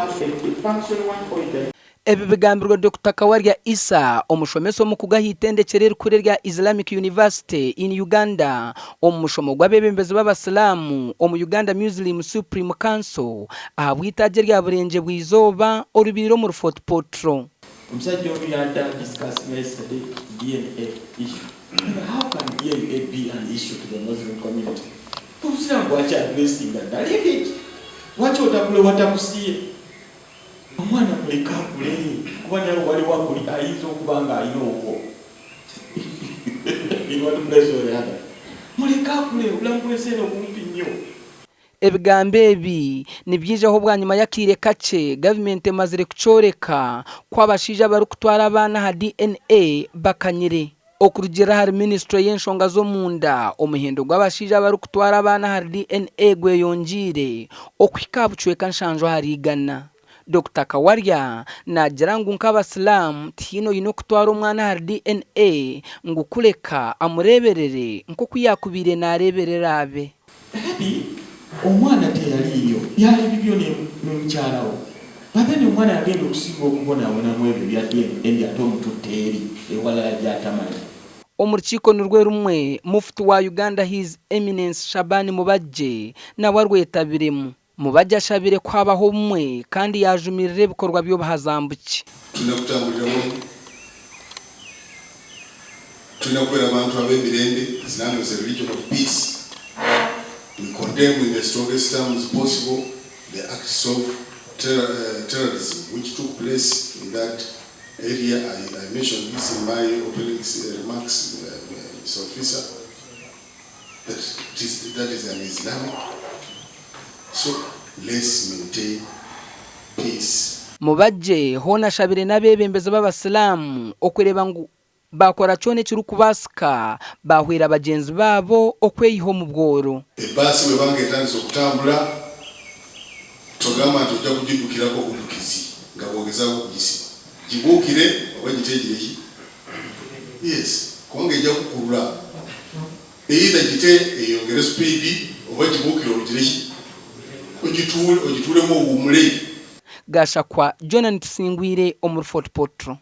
have a function one or a Ebi bigambirwe Dokita Kawalya Issa, omushomesa omukugu ah'eitendekyero erikuru erya Islamic University in Uganda omu mushomo gw'abeebembezi b'Abasilaamu omu Uganda Muslim Supreme Council ahabw'eitaagi erya Burengye-bw'eizooba orubaire omuri Fort Portal. Omusajja onu yadda discussing yesterday DNA issue how can DNA be an issue to the Muslim community Obusiraamu bwaki addressinga dda leave it lwaki otakula ewatakusiye Omwana muleke akule kuba nawe waliwo akuli ayinza okuba nga alina owuwo in one place or the other muleke akule obulamu bwensi eno bumpi nnyo. Ebigambo ebi nibyijaho bwanyima y'akaire kakye gavumenti emazire kukyoreka ku abashaija abarikutwara abaana aha DNA bakanyire. Okurugiirira ahari minisiture y'enshonga z'omunda, omuhendo gw'abashaija abarikutwara abaana ahari DNA gweyongyeire okuhika aha bucweka nshanju ahari igana. Dokita Kawalya naagira ngu nk'Abasilamu tihaine oine okutwara omwana ahari DNA ngu kureka amureeberere nk'oku yaakubaire naareeberera abe. Kati omwana teyaliiyo byali bibyo ne mukyala wo but then omwana yagenda okusinga okubonabona mwebyo ebya DNA ate omututte eri ewalala gyatamanyi. Omu rukiiko nirwo rumwe, Mufti wa Uganda His Eminence Shaban Mubajje nawe arwetabiremu. Mubajje ashabire ku habaho obumwe kandi yaajumirira ebikorwa by'obuhazambuki. Twine kutambulira wamu. Twine kubeera abantu ab'emirembe, Islam is a religion of peace. We condemn in the strongest terms possible the acts of terrorism which took place in that area. I mentioned this in my opening remarks, Mr. Officer, that it is, that is an Islamic. So let's maintain peace. Mubajje hoona ashabire n'abeebembezi b'Abasilamu okureeba ngu baakora kyona ekirikubaasika baahwera bagyenzi baabo okweyiha omu bworo. Ebaasi bw'eba ng'etandise okutambula, togamba nti ojja kugiddukirako buddukizi nga bw'ogezaako okugisiba. Gibuukire oba gite egire ki? Yes, kubanga ejja kukulula. Either gite eyongere supiidi oba gibuukire ogire ki? Ogituulemu owuumule. Gashakwa Jonan Tusingwire omuri Fort Portal.